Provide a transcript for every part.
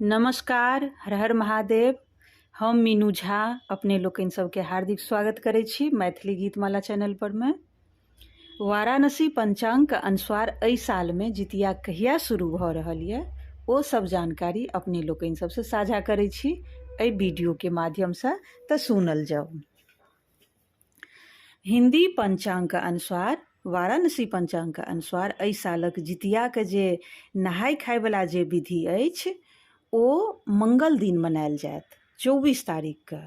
नमस्कार, हर हर महादेव। हम मीनू झा अपने लोकनि सबके हार्दिक स्वागत करै छी मैथिली गीतमाला चैनल पर में। वाराणसी पंचांग के अनुसार एहि साल में जितिया कहिया शुरू भऽ रहल यऽ ओ सब जानकारी अपने लोकनि सबसँ साझा करै छी एहि वीडियो के माध्यम से, तऽ सुनल जाउ। हिन्दी पञ्चाङ्गके अनुसार, वाराणसी पञ्चाङ्गके अनुसार एहि सालक जितियाके जे नहाय खायवला जे विधि अछि ओ मङ्गल दिन मनायल जायत, 24 तारीखके।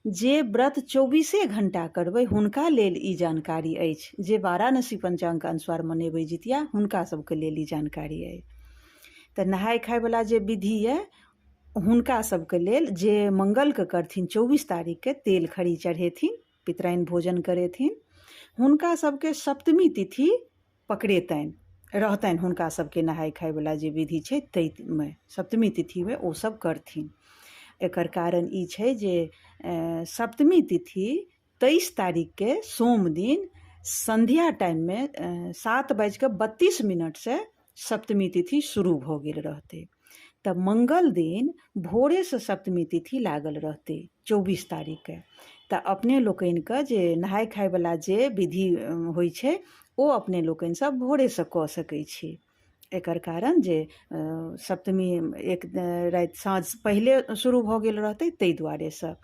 जे व्रत चौबीसे घण्टा करबै हुनका लेल ई जानकारी अछि। जे वाराणसी पञ्चाङ्गके अनुसार मनेबै जितिया हुनका सबके लेल ई जानकारी अइ। तऽ नहाय खायवला जे विधि यऽ हुनका सबके लेल जे मङ्गलके करथिन, 24 तारीखके तेल खरी चढ़ेथिन, पितराइन भोजन करेथिन, हुनका सबके सप्तमी तिथि पकड़ेतनि रहतनि। हुनका सबके नहाय खायवला जे विधि छै ताहिमे सप्तमी तिथिमे ओ सब करथिन। एकर कारण ई छै जे सप्तमी तिथि 23 तारीखके सोम दिन सन्ध्या टाइममे सात बाजिकऽ 32 मिनटसँ सप्तमी तिथि शुरू भऽ गेल रहतै, तऽ मङ्गल दिन भोरेसँ सप्तमी तिथि लागल रहतै 24 तारीखके। तऽ अपने लोकनिके जे नहाय खायवला जे विधि होइ छै ओ अपने लोकनि सब भोरेसँ कऽ सकै छी। एकर कारण जे सप्तमी एक राति साँझ पहिले शुरू भऽ गेल रहतै ताहि दुआरेसँ।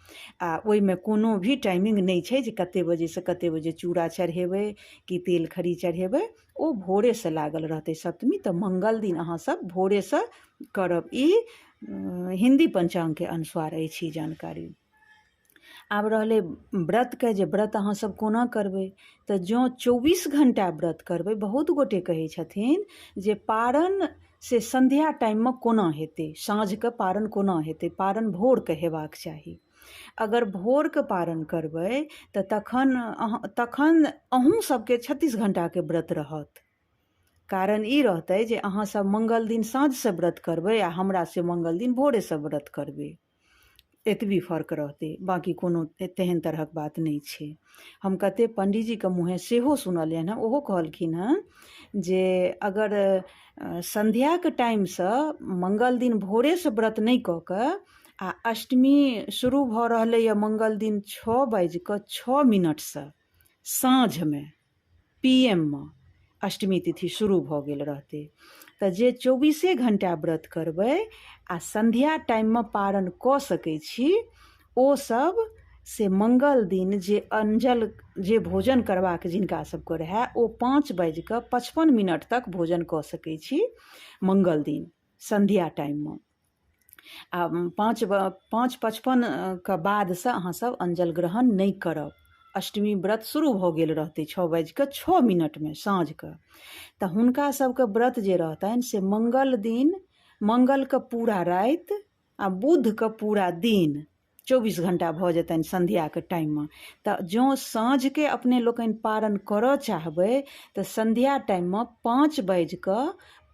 आ ओहिमे कोनो भी टाइमिंग नहि छै जे कते बजेसँ कते बजे चूड़ा चढ़ेबै कि तेल खरी चढ़ेबै, ओ भोरेसँ लागल रहतै सप्तमी, तऽ मङ्गल दिन अहाँ सब भोरेसँ करब। ई हिन्दी पञ्चाङ्गके अनुसार अछि ई जानकारी। आब रहलै व्रतके, जे व्रत अहाँ सब कोना करबै। तऽ जँ 24 घण्टा व्रत करबै, बहुत गोटे कहै छथिन जे पारन से सन्ध्या टाइममे कोना हेतै, साँझके पारन कोना हेतै, पारन भोरके हेबाक चाही। अगर भोरके पारन करबै तऽ तखन अहाँ तखन अहूँ सबके 36 घण्टाके व्रत रहत। कारण ई रहतै जे अहाँ सब मङ्गल दिन साँझसँ व्रत करबै आ हमरा से मङ्गल दिन भोरेसँ व्रत करबै, एतबी फर्क रहतै, बाँकी कोनो तेहन तरहक बात नहि छै। हम कते पण्डीजीके मुँहे सेहो सुनलियनि हँ, ओहो कहलखिन हँ जे अगर सन्ध्याके टाइमसँ मङ्गल दिन भोरेसँ व्रत नहि कऽ कऽ आ अष्टमी शुरू भऽ रहलैए मङ्गल दिन छओ बाजिकऽ छओ मिनटसँ साँझमे पी एम मे अष्टमी तिथि शुरू भऽ गेल रहतै, तऽ जे चौबीसे घण्टा व्रत करबै आ सन्ध्या टाइममे पारण कऽ सकै छी ओ सब से मङ्गल दिन जे अंजल जे भोजन करबाक जिनका सबके रहए ओ पाँच बाजिकऽ 55 मिनट तक भोजन कऽ सकै छी मङ्गल दिन सन्ध्या टाइममे। आ 5:55 के बादसँ अहाँ सब अंजल ग्रहण नहि करब। अष्टमी व्रत शुरू भऽ गेल रहतै छओ बाजिकऽ छओ मिनटमे साँझके, तऽ हुनका सबके व्रत जे रहतनि से मङ्गल दिन मङ्गलके पूरा राति आ बुधके पूरा दिन 24 घण्टा भऽ जेतनि सन्ध्याके टाइममे। तऽ जँ साँझके अपने लोकनि पारण करऽ चाहबै तऽ सन्ध्या टाइममे पाँच बाजिकऽ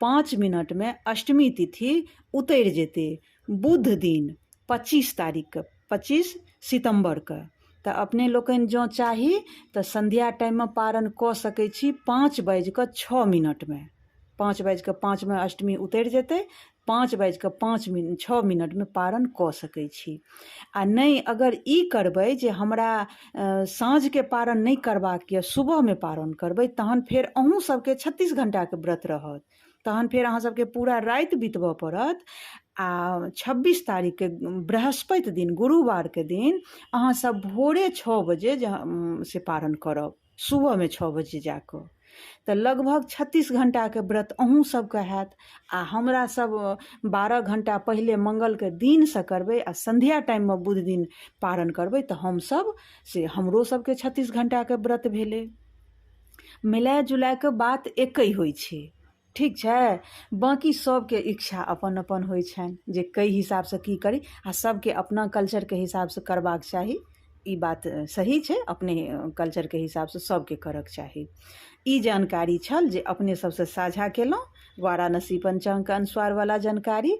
पाँच मिनटमे अष्टमी तिथि उतरि जेतै बुध दिन 25 तारीखके, 25 सितम्बरके। तऽ अपने लोकनि जँ चाही तऽ सन्ध्या टाइममे पारण कऽ सकै छी पाँच बाजिकऽ छओ मिनटमे। पाँच बाजिकऽ पाँचमे अष्टमी उतरि जेतै, पाँच बाजिकऽ पाँच मिनट छओ मिनटमे पारण कऽ सकै छी। आ नहि अगर ई करबै जे हमरा साँझके पारण नहि करबाक यऽ, सुबहमे पारण करबै, तहन फेर अहूँ सबके 36 घण्टाके व्रत रहत। तहन फेर अहाँ सबके पूरा राति बितबऽ पड़त आ 26 तारीखके बृहस्पति दिन गुरुवारके दिन अहाँ सब भोरे 6 बजे से पारण करब, सुबहमे 6 बजे जाकऽ। तऽ लगभग 36 घण्टाके व्रत अहूँ सबके हैत आ हमरा सब 12 घण्टा पहिले मङ्गलके दिनसँ करबै आ सन्ध्या टाइममे बुध दिन पारण करबै, तऽ हमसब से हमरो सबके 36 घण्टाके व्रत भेलै। मिला जुला कऽ बात एकै होइ छै, ठीक छै? बाँकी सबके इच्छा अपन अपन होइ छनि जे कै हिसाबसँ की करी आ सबके अपना कल्चरके हिसाबसँ करबाक चाही। ई बात सही छै, अपने कल्चरके हिसाबसँ सबके करक चाही। ई जानकारी छल जे अपने सबसँ साझा केलहुँ, वाराणसी पञ्चाङ्गके अनुसारवला जानकारी।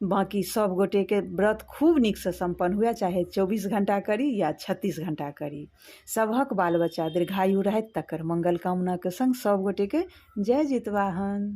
बाँकी सब गोटेके व्रत खूब नीकसँ सम्पन्न हुए, चाहे 24 घण्टा करी या 36 घण्टा करी। सबहक बाल बच्चा दीर्घायु रहथि तकर मंगल कामनाके संग सब गोटेके जय जितवाहन।